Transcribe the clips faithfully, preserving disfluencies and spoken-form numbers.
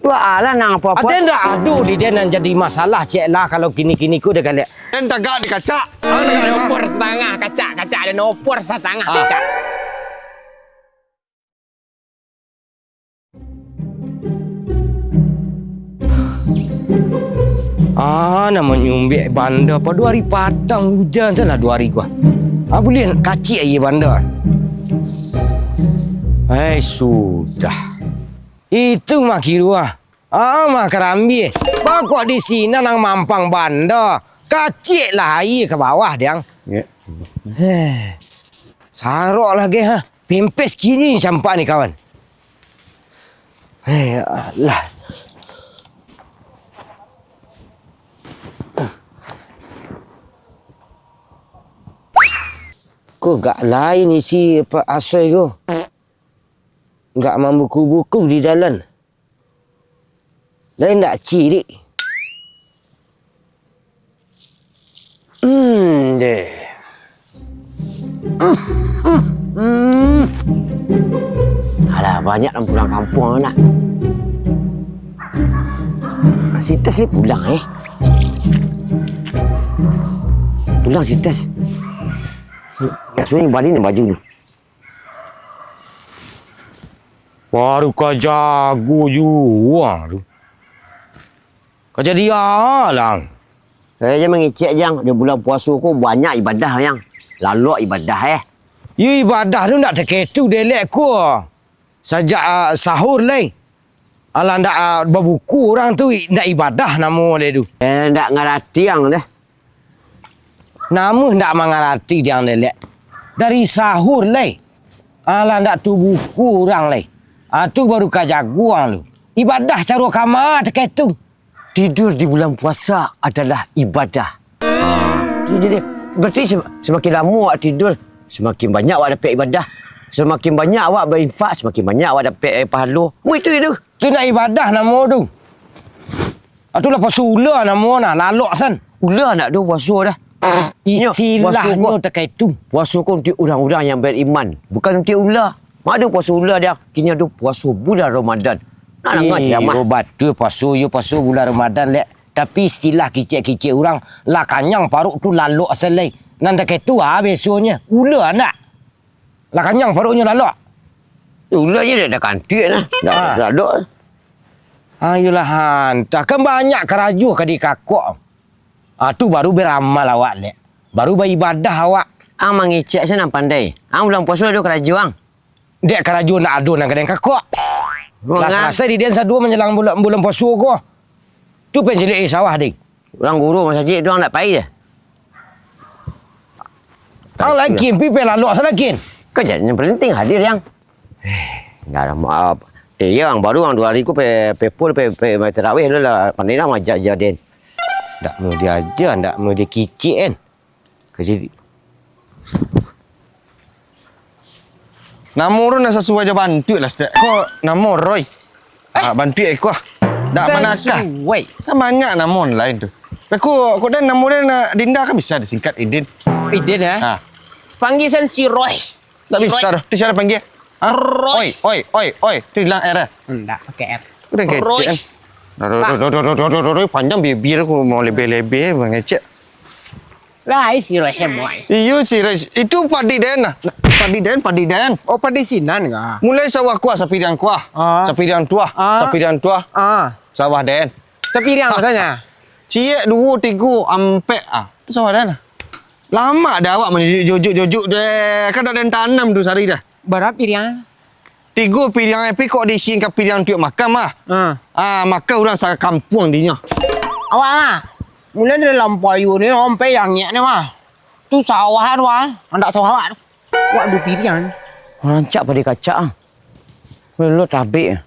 Dua alah nang apo-apo. Ado ndak ado di dia nan jadi masalah, cek lah, kalau kini-kini ko dia galak. Den tagak di kacak. Ah, tagak di ma? Opor satangah kacak, kacak den opor satangah Ah. kacak. Ah, namonyo umbek banda, pado ari patang ujan salah duo ari ko. Ah, buliah kacik aia banda. Ai, sudah. Itu mah kiruah. Ah, mah karambia. Bangkok di sinan nang mampang banda. Kacik lah aia ka bawah, Diang. Ya. Heh. Sarok lah, geh, ha. Pempes kini campak ni, kawan. Hei, alah. Ko gak lain isi Pak Asoy ko. Gak mambuku-buku di dalam. Lain dak cilik. Hmm, deh. Hmm, hmm, hmm. Alah, banyak nan pulang kampuang nak. Si Tas ni pulang, eh. Pulang si Tas. Biasonyo bali ni baju tu. Baru ka jago juo tu. Ka jadi alang. Eh, jan mangecek, Jang. Di bulan puaso ko banyak ibadah, Jang. Lalok ibadah, eh. Yo, ibadah tu ndak takah tu dek lek ko. Sajak, ah, sahur lai. Alah ndak, ah, babuku urang tu, i-, ndak ibadah namo lai tu. Eh, ndak ngarati ang deh. Namuah ndak mangarati diang lelek. Dari sahur lai. Alah ndak tu buku urang lai. Ah, tu baru ka jago ang tu. Ibadah caro kama takah tu. Tidur di bulan puasa adalah ibadah. Jadi, berarti sem-, semakin lamo awak tidur, semakin banyak awak dapek ibadah. Semakin banyak awak bainfak, semakin banyak awak dapek, eh, pahalo. Mu itu, itu. Tu nak ibadah namo tu. Atu lah puaso ula namo nah, lalok san. Ula nak do puaso dah. Nyo, Istilahnyo puaso ko, takah itu. Puaso ko untuak urang-urang yang beriman, bukan untuak ula. Mak ado puaso ula dah, kini ado puaso bulan Ramadan. Nak danga ceramah. Iyo, batua puaso, iyo puaso bulan Ramadan, lek. Tapi istilah kicek-kicek urang, lah kanyang paruik tu lalok asal lai. Nan takah itu ah biasonyo. Ula ndak? Lah kanyang paruiknyo lalok. Yo, ula je dak, dak kantuak nah. Dak, ah, dak ado. Ayolah, han. Takah banyak karajo ka dikakok. Ah, tu baru baramal awak, lek. Baru baibadah awak. Ang mangecek se nan pandai. Ang bulan puaso ado karajo, ang? Dek karajo ndak ado nan ka den kakok. Lah salasai di den saduo manjalang bulan, bulan puaso ko. Tu pen caliak, eh, sawah, ding. Urang guru masajik tu ang ndak pai je. Ang lakin, pi pen lalok sa lakin. Kan jan, yang penting hadir, yang. Eh, ndak ada maaf. Eh, iyo, ang baru ang duo hari ko pe, pe pul, pe, pe, pe tarawih dulu lah. Pandai lah majak-jak den. Ndak mau diaja, ndak mau dikicik, kan. Ka jadi. Namo tu nak sasuai jo bantuak lah, Stek. Ko namo Roy. Eh. Ah, bantuak iko ah. Dak manakah. Sasuai. Kan banyak namo lain tu. Tapi ko, ko den namo den, ah, Dinda kan bisa disingkat Idin. Idin, eh? Ah. Panggia sen si Roy. Dak bisa doh. Tu sia panggia? Ha? Roy. Oi, oi, oi, oi. Tu hilang R eh? Ndak pakai R. Udah kecek kan? Roy. Aduh, aduh, aduh, panjang bibir ko mau lebih-lebih mangecek. Lai si Roy semua. Iyo si Roy. Itu padi den lah. Padi den, padi den. Oh, padi sinan kah? Mulai sawah kuah, sapiriang kuah. Ah. Sapiriang tuah, ah, sapiriang tuah. Ah. Sawah den. Sapiriang rasanya? Ciek, duo, tigo, ampek. Ah, tu sawah den lah. Lamak dah awak manjujuk-jujuk tu, eh. Kan dak den tanam tu sari dah. Bara piriang? Tigo piriang, eh, pi kok diisikan piriang tiok makan mah. Ah. Ah, makan urang sakampuang dinyo. Awak mah, mulai dari Lampayu ni sampai Jangek ni mah. Tu sawah tu ah, andak sawah awak tu. Awak duo piriang. Rancak padi kacak ah. Lo tabik.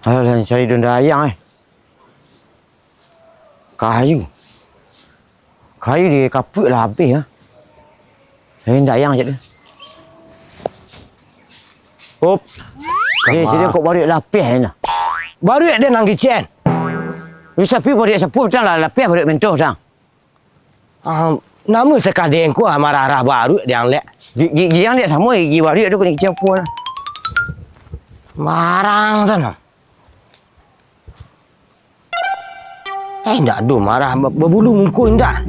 Alah, cari daun dayang, eh. Kayu. Kayu di kapuak lah abih, ah. Cari daun dayang cak tu. Op. Eh, jadi kok baruak lapeh, eh, nah. Baruak den nan kicen. Eh, sapi baruak sapu, tang lah lapeh baruak mentoh, tang. Ah, namo sakali engkau marah-marah baruak diang lek. Gi-, gi-, gigi ang dek samo, gigi waduik tu kena gigi apo lah. Marang sana. Eh, ndak ado marah, ba-, babulu muko indak.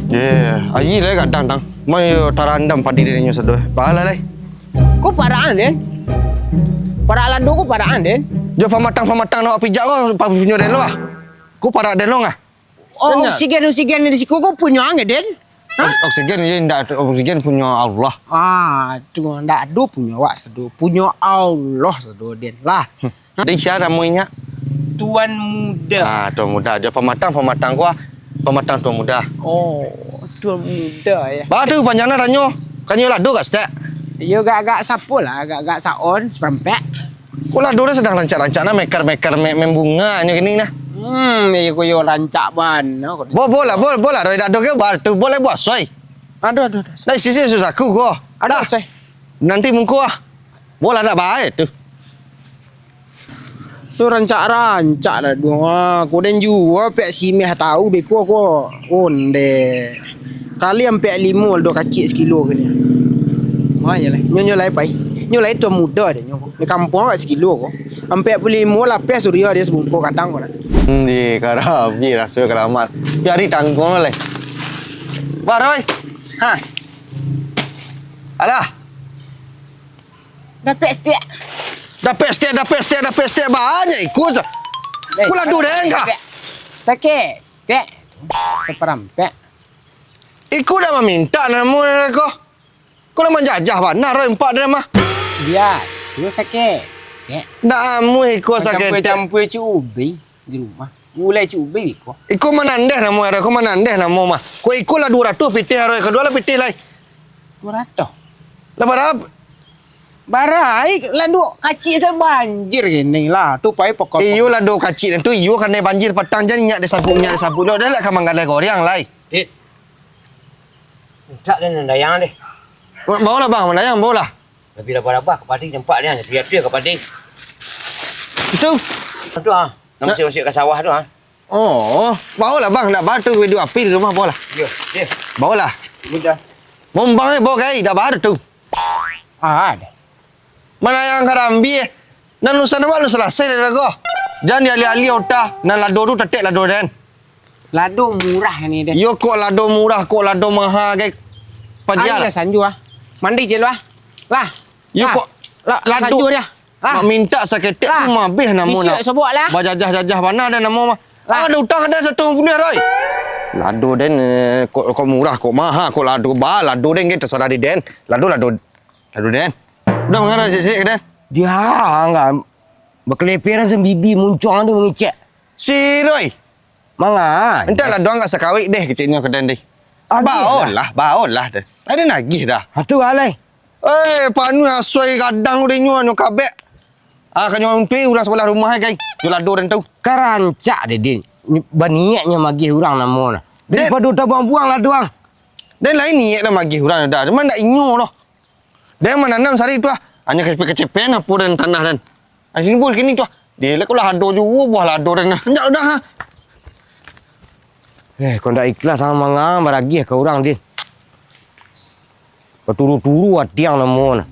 Ye, ayi lai gadang, tang. Mayo tarandam padi dek inyo sado. Balah lai. Ko parak ang, Den? Parak lado ko parak ang, Den? Jo pamatang-pamatang nak pijak ko, pa-, punyo den lo ah. Ko parak den lo ah. Oh, oksigen, oksigen di siko ko punyo ang, Den? Hah? Oksigen, iyo, indak, oksigen punyo Allah. Ah, tu ndak ado punyo awak sado. Punyo Allah sado, Den lah. Hmm. Jadi sia namo inyo? Tuan Muda. Ah, Tuan Muda. Jo pamatang, pamatang ko ah. Pamatang Tuan Muda. Oh, Tuan Muda, yo. Ba tu panjang nan tanyo. Kan iyo lado gak setek? Iyo, gak-gak sapo lah, gak-gak saon, saparampek. Ko lado tu sadang rancak-rancak nah, mekar-mekar me-, membunga nyo kini nah. Hmm, iyo ko yo rancak bana ko. Bo-, bolah, bol-, bolah, Roy, dak ado ke, ba tu, bolah buah soi. Aduh, aduh, aduh. Dah, isi-isi susaku ko. Aduh, dah. Soi. Nanti mungko ah. Bolah dak bae tu. Tu rancak-rancak lah, duo. Ha, ko den juo pek simeh tahu beko ko. Onde. Kali ampek limo aldo kacik sakilo ko ni. Mah yo lai. Nyo, nyo lai pai. Nyo lai Tuan Muda je nyo. Di kampuang awak sakilo ko. Ampek puluah limo lapeh suryo dia sabungkuih kadang ko lah. Hmm, di karabi raso kalamat. Piari tangguang lai. Baroi. Ha. Alah. Dapek stek. Dapek stek, dapek stek, dapek stek, banyak iko sa-, eh, ko lado den ka? Sakik, tek. Saparampek. Iko dak mamintak namo ko. Ko lah manjajah bana roh empak den mah. Bia, iko sakik, tek. Dak amuah iko sakik, tek. Campua-campua cubik di rumah. Gulai cubik iko. Iko manandeh namo, ado ko manandeh namo mah. Ko iko lah duo ratuih pitih, aro kaduo lah pitih lai. Duo ratuih? Lah bara? Bara, ai, lado kacik sabanjir kini lah. Tu pai pokok. Iyo, lado kacik tu, iyo, kanai banjir patang jan inyak disabuik, inyak disabuik. Lo dah lah ka manggaleh goreang lai. Dit. Mintak den mandayang deh. Ba-, baolah, Bang, mandayang, baolah. Labiah rabah-rabah ka padi nampak dia, labiah-labiah ka padi. Itu. Tu ah, nak masuak-masuak ka sawah tu ah. Oh, baolah, Bang, nak batu hidup api di rumah, baolah. Yo, yo. Baolah. Mudah. Mumbang eh, bawa gai, dak batu. Ah, ada. Mandayang karambia, nan urusan awak alun salasai dek ko. Jan dialiah-aliah utak, nan lado tu tatek lado den. Lado murah ni den. Yo kok lado murah, kok lado maha, gai. Paja lah. Sanju ah. Mandi je lu ah. Lah. Yo kok la-, lado. Sanju dia. Lah. Nak mintak saketek tu mabeh namo nak. Bisuak sobok lah. Bajajah-jajah bana den namo mah. Lah. Ado utang den satu puluah, Roy. Lado den, eh, kok, kok murah, kok maha, kok lado ba, lado den ke tasarah di den. Lado, lado. Aduh, Den. Udah mangana sik-sik, Den? Dia, anggam. Bakeleperan sambibi muncuang tu mangicek. Si Roy. Manga? Entaklah doang ka sakawik deh, keciknyo ka Den deh. Agih lah. Baolah, baolah deh. Lah den agih dah. Atu alai. Eh, panuah asuai gadang udah nyo, nyo kabek. Ah, kanyo untuik urang sabalah rumah ai, kai. Jo lado den tu. Karancak deh, Den. Baniaiknyo magih urang namo nah. Den. Daripado tabuang-buang lado ang. Den lain niaik lah magih urang dah. Cuma ndak inyo doh. Den mananam sari tu ah. Hanyo kacepe-kacepean apo den tanah den. Ah, timbul kini tu ah. Dia lah kalau ado juo buah lado den. Hanjak dah ha. Eh, kok ndak ikhlas ang manga baragih ka urang, Din. Baturu-turu ati ang namo nah.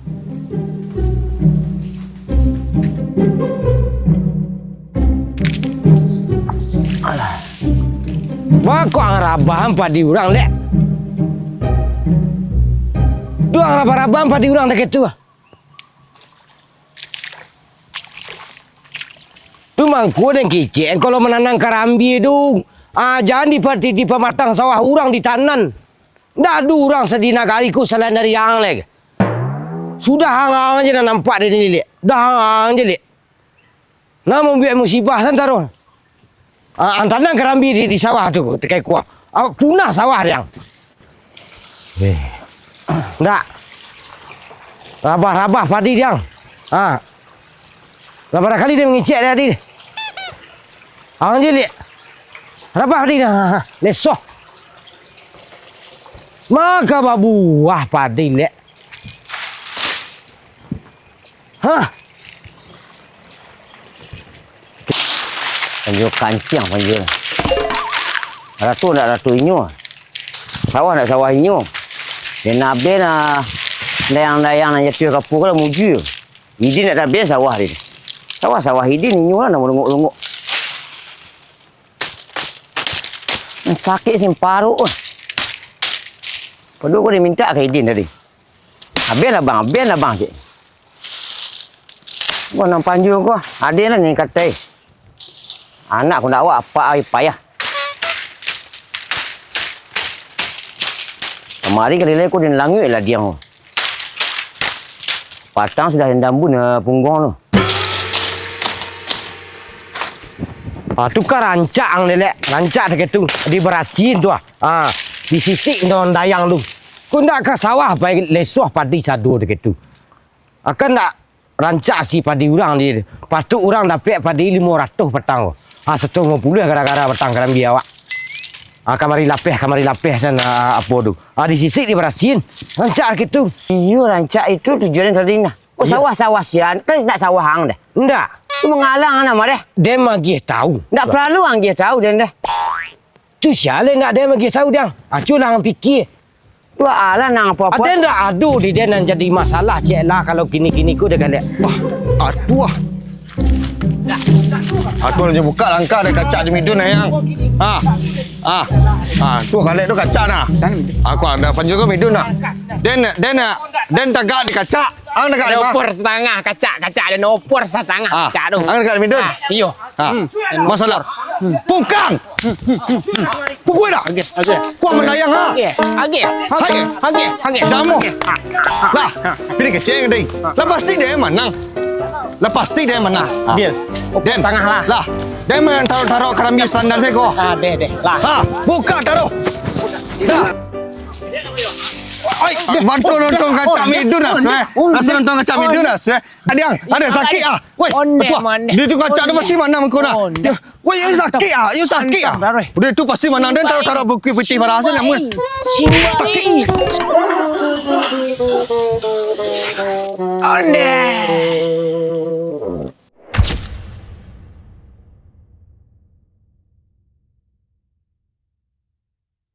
Alah. Ba kok ang rabahan padi urang, Lek? Tu ang rabah-rabahan padi urang tak itu ah. Tu mangko den kicek, kalau mananam karambia tu, ah, jan di pati-, di pamatang sawah urang ditanan. Ndak ado urang sadina kali ko salain dari ang lai. Sudah ang, ang je nan nampak dari ni, Lek. Dah ang, ang je, Lek. Nah, mambuek musibah santaro. Ah, ang tanam karambia di, di sawah tu, takai kuah. Ah, punah sawah dek ang. Eh. Ndak. Rabah-rabah padi dek ang. Ha. Lah bara kali den mangicek dek tadi. Ang je, Lek. Rabah padi dah. Ha, ha. Lesoh. Maka babuah padi, Lek. Hah? Panjua kancing, panjua. Ratu ndak ratu inyo. Sawah ndak sawah inyo. Den Aben, ah, dayang-dayang nan jatuah kapua ko lah mujua. Idin ndak tabeh sawah den. Sawah-sawah Idin inyo lah nan malungok-lungok. Sakik sin paruik ko. Pado ko dimintak ka Idin tadi. Abih lah bang, abih lah bang, cek. Ko nan panjua ko, adeh lah ni katai. Anak ko ndak awak, apak ai payah. Kamari kali lai ko den languik lah diang ko. Patang sudah den dambun, eh, punggong tu. Ah, tu kan rancak ang lelek, rancak dek tu, dibarasihin tu ah. Ah, disisik daun dayang tu. Ko ndak ka sawah pai lesoh padi sado dek tu. Akan ndak rancak si padi urang di, patuk urang dapek padi limo ratuih patang ko. Ah, sato limo puluah gara-gara batang karambia awak. Ah, kamari lapeh, kamari lapeh san, ah, apo tu. Ah, disisik dibarasihin. Rancak dek tu. Iyo, rancak itu tujuan tadi nah. Oh, iyo. Sawah-sawah sian, kan ndak sawah ang deh. Ndak. Tu mangalang ang namo deh. Den magiah tahu. Ndak paralu ang giah tahu den deh. Tu sia lai ndak den magiah tahu, Dang. Acuah lah ang pikia. Tu alah nang apo-apo. Ado ndak ado di den nan jadi masalah, cek lah, kalau kini-kini ko deh galak. Wah, aduh ah. Aku lah bukak langkah dek kacak di midun, ayang. Ah. Ah. Ah, tu galak tu kacak nah. Aku ado panjul ko midun nah. Den, den, den tagak di kacak. Ang tagak di ma? Opor satangah kacak, kacak den opor satangah kacak tu. Ang tagak di midun. Ah, iyo. Ah. Masalah. Pungkang. Pukul dah. Agih, agih. Kuah mandayang ha. Agih, agih. Agih. Agih, agih. Jamu. Lah, pilih kecil tadi. Lah pasti dia yang menang. Lah pasti dia yang menang. Deal. Opor satangah lah. Lah, dia yang taruh-taruh karambia standar saya ko. Ah, deh, deh. Lah. Ha, buka taruh. Dah. Oi, bantu nonton kacak midun lah, suai. Rasa nonton kacak midun lah, suai. Adiang, ada sakik ah. Woi, ondeh, aduh, ondeh. Dia tu kacak tu pasti manang muka dah. Ondeh. Woi, yang sakik ah, yang sakik ah. Ondeh, ondeh. Dia tu pasti manang, dia taruh-taruh bukit putih parah sih namun. Sakik. Ondeh.